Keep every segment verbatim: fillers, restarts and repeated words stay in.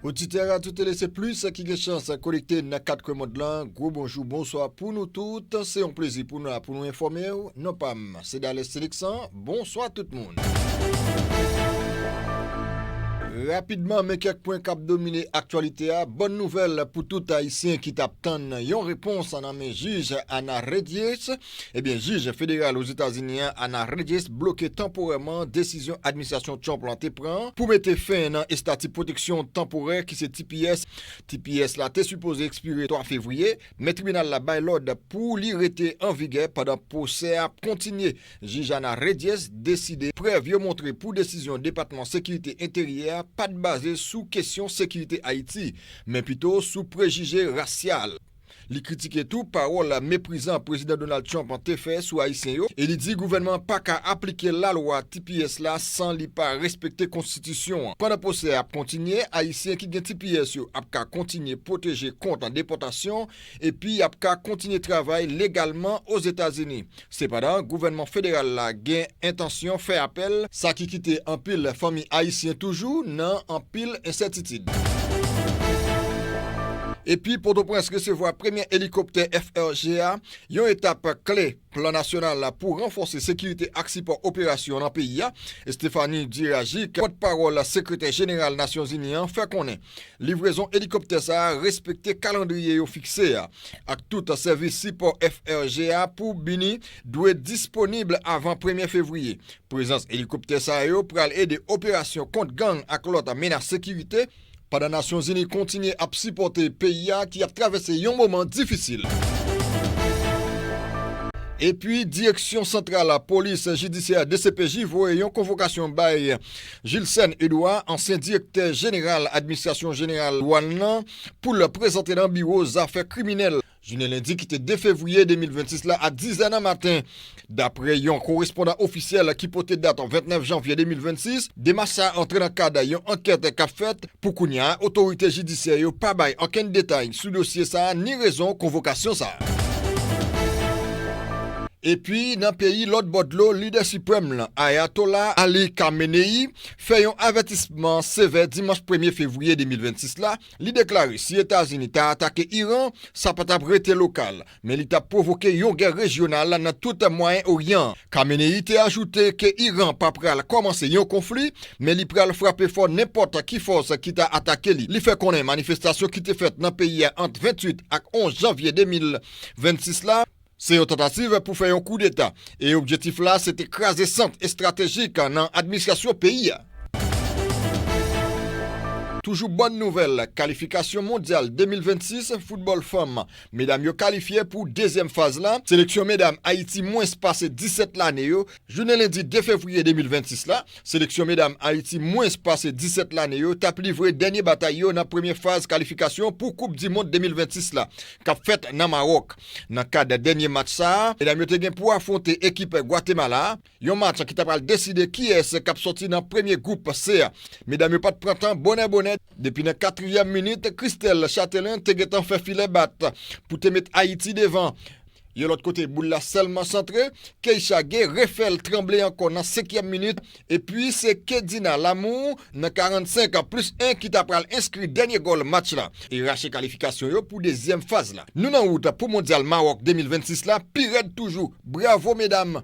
Oditè Radyo Tele Se Plis ki gen chans konekte nan kat kwen mond lan, gwo bonjou, bonswa pou nou tout. Se yon plezi pou nou la pou nou enfòme w. Non pa m, se Dales Seleksan. Bonswa tout moun. Rapidman, men kèk pwen k ap domine aktyalite a. Bòn nouvèl pou tout Ayisyen ki t ap tann yon repons nan men jij Ana Reyes. Ebyen, jij federal Ozetazini an, Ana Reyes, bloke tanporèman desizyon administrasyon Trump lan te pran pou mete fen nan estati pwoteksyon tanporè ki se T P S. T P S la te sipoze ekspire twa fevriye, men tribinal la bay lòd pou li rete an vigè pandan pwosè a ap kontinye. Jij Ana Reyes deside prèv yo montre pou desizyon Depatman Sekirite Enteryè a pa t baze sou kesyon sekirite Ayiti, men pito sou prejije rasyal. Li kritike tou pawòl meprizan Prezidan Donald Trump te fè sou Ayisyen yo e li di gouvènman an pa ka aplike lalwa T P S la san li pa respekte konstitisyon an. Pandan pwosè a ap kontinye, Ayisyen ki gen T P S yo ap ka kontinye pwoteje kont depòtasyon epi y ap ka kontinye travay legalman Ozetazini. Sepandan, gouvènman federal la gen entansyon fè apèl, sa ki kite anpil fanmi ayisyen toujou nan anpil ensètitid. Epi, Pòtoprens resevwa premyè elikoptè F R G a, yon etap kle plan nasyonal la pou ranfòse sekirite ak sipò operasyon nan peyi a. Stephanie Dujarric, pòtpawòl sekretè jeneral Nasyonzini an, fè konnen livrezon elikoptè sa a respekte kalandriye yo fikse a, ak tout sèvis sipò F R G a pou Bini dwe disponib avan premye fevriye. Prezans elikoptè sa yo pral ede operasyon kont gang ak lòt menas sekirite, pandan Nasyonzini kontinye ap sipòte peyi a ki ap travèse yon moman difisil. Epi, Direksyon Santral Polis Jidisyè, D C P J, voye yon konvokasyon bay Gilcène Edouard, ansyen direktè jeneral administrasyon jeneral dwàn nan, pou l prezante nan biwo zafè kriminèl jounen lendi ki te de fevriye de mil vennsis la a diz è nan maten. Daprè yon korespondan ofisyèl ki pote dat vennèf janvye de mil vennsis, demach sa a antre nan kad yon ankèt k ap fèt. Pou kounye a, otorite jidisyè yo pa bay okenn detay sou dosye sa a ni rezon konvokasyon sa a. Epi, nan peyi lòt bò dlo, lidè siprèm lan, Ayatollah Ali Khamenei, fè yon avètisman sevè dimanch premye fevriye de mil vennsis la. Li deklare si Etazini ta atake Iran, sa pa t ap rete lokal, men li t ap pwovoke yon gè rejyonal nan tout Mwayen Oryan an. Khamenei te ajoute ke Iran pa pral kòmanse yon konfli, men li pral frape fò nenpòt ki fòs ki ta atake li. Li fè konnen manifestasyon ki te fèt nan peyi a ant venntuit ak onz janvye de mil vennsis la se yon tantativ pou fè yon koudeta, e objektif la se te kraze sant estratejik nan administrasyon peyi a. Toujou bòn nouvèl, kalifikasyon mondyal de mil vennsis foutbòl fanm. Medam yo kalifye pou dezyèm faz la. Seleksyon medam Ayiti mwens pase disèt lane yo, jounen lendi de fevriye de mil vennsis la, seleksyon medam Ayiti mwens pase disèt lane yo t ap livre dènye batay yo nan premye faz kalifikasyon pou Koup di Mond de mil vennsis la, k ap fèt nan Mawòk. Nan kad dènye match sa a, medam yo te gen pou afwonte ekip Gwatemala a, yon match ki ta pral deside kiyès k ap sòti nan premye gwoup C a. Medam yo pa t pran tan, bonè bonè, depi nan katriyèm minit, Christelle Châtelain te gentan fè filè bat pou te met Ayiti devan. Yon lòt kote, boul la sèlman santre, Keisha Gay refè l tranble ankò nan senkyèm minit, epi se Kedina Lamour nan karannsenk plis en ki ta pral enskri dènye gòl match la e rache kalifikasyon yo pou dezyèm faz la. Nou nan wout pou Mondyal Mawòk de mil vennsis la, pi rèd toujou. Bravo medam!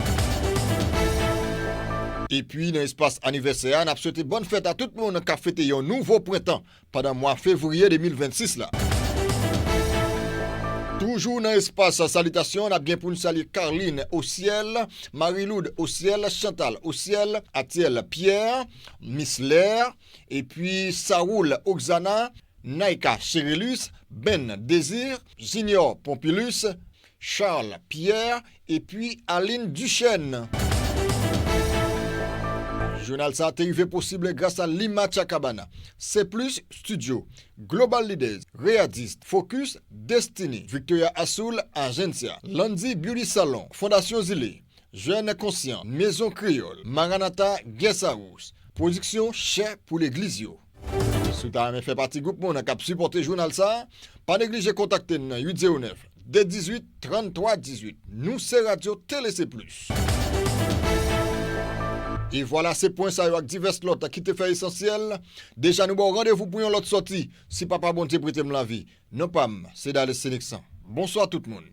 Epi nan espas anivèsè a, n ap swete bòn fèt a tout moun k ap fete yon nouvo prentan pandan mwa fevriye de mil vennsis la. Toujou nan espas salitasyon, n ap gen pou n salye Carline Osiel, Marie-Lourdes Osiel, Chantal Osiel, Atiel Pierre, Miss Lair, epi Saoul Oxana, Naïka Cherelus, Ben Désir, Junior Pompilus, Charles Pierre, epi Aline Duchesne. Jounal sa a te rive posib gras a Limatch Cabana, C Plus Studio, Global Leaders, Readist, Focus, Destiny, Victoria Azul Agencia, Landy Beauty Salon, Fondasyon Zile, Jeunes Conscients, Maison Créole, Maranatha Guest House, pwodiksyon Chè pou Legliz yo. Si w ta renmen fè pati gwoup moun k ap sipòte jounal sa a, pa neglije kontakte n nan uit zewo nèf, de dizuit, tranntwa dizuit. Nou se Radyo Tele Se Plis. E vwala, se pwen sa yo ak divès lòt ki te fè esansyèl. Deja nou ba w randevou pou yon lòt sòti, si Papa Bondye prete m lavi. Non pa m, se Dales Seneksan. Bonswa tout moun.